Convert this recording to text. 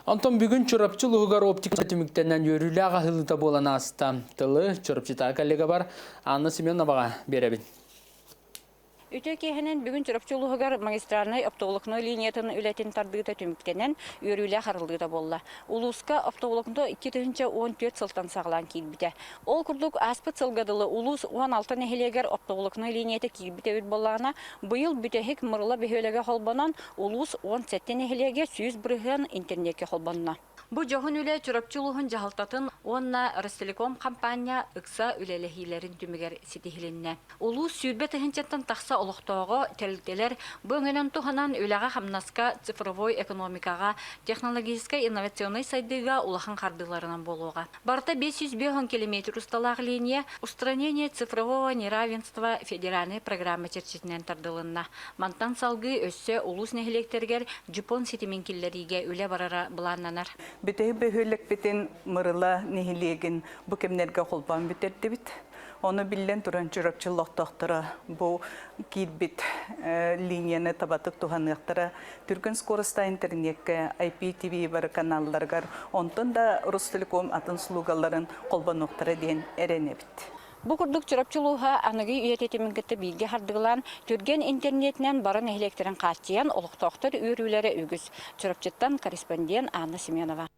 Онтон бүгүн Чурапчы улууһугар оптика түмүктэнэн үөрүүлээх аһылыыта буолан ааста. Тылы Чурапчытааҕы коллегабар Анна Семеноваҕа биэрэбин. Үтүө киэһэнэн бүгүн Чурапчы улууһугар магистральнай оптоволокно линиятын үлэтин тардыыта түмүктэнэн, үөрүүлээх арыллыыта буолла. Улууска оптоволокно 2014 сылтан саҕалаан киирбитэ. Ол курдук, ааспыт сылга дылы улуус 16 нэһилиэгэр оптоволокно лиинийэтэ киирбит эбит буоллаҕына, быйыл бүтэһик Мырыла бөһүөлэгэ холбонон, улуус 17 нэһилиэгэ 100% интернеккэ холбонно. Бу дьоһун үлэ Чурапчы улууһун дьаһалтатын уонна Ростелеком хампаанньа ыкса үлэлэһиилэрин түмүгэр ситиһилиннэ. Улуус 20 тыһыынчаттан тахса олохтооҕо тэрилтэлэр бу өҥөнөн туһанан үлэҕэ-хамнаска, цифровой экономикаҕа, технологическай инновационнай сайдыыга улахан хардыыларынан буолуоҕа. Барыта 550 километр усталаах линия «Устранение цифрового неравенства» федеральнай программа чэрчитинэн тардылынна. Мантан салгыы өссө улуус нэһилиэктэригэр Дьупон ситимин киллэриигэ үлэ барара былааннанар. Бүтэһик бөһүөлэкпитин Мырыла нэһилиэгин бу кэмнэргэ холбоон бүтэрдибит. Ону биллэн туран Чурапчы олохтоохторо бу киирбит линияны табатык туһаныахтара. Түргэн скоростаах интернеккэ, IPTV бары каналларыгар, онтон да Ростелеком атын услугаларын холбонуохтара диэн эрэнэбит. Бу курдук Чурапчы улууһа аныгы үйэ тэтимин кытта бииргэ хардыылаан, түргэн интернетинэн бары нэһилиэктэрин хааччыйан, олохтоохтор үөрүүлэрэ үгүс. Чурапчыттан корреспондент Анна Семенова.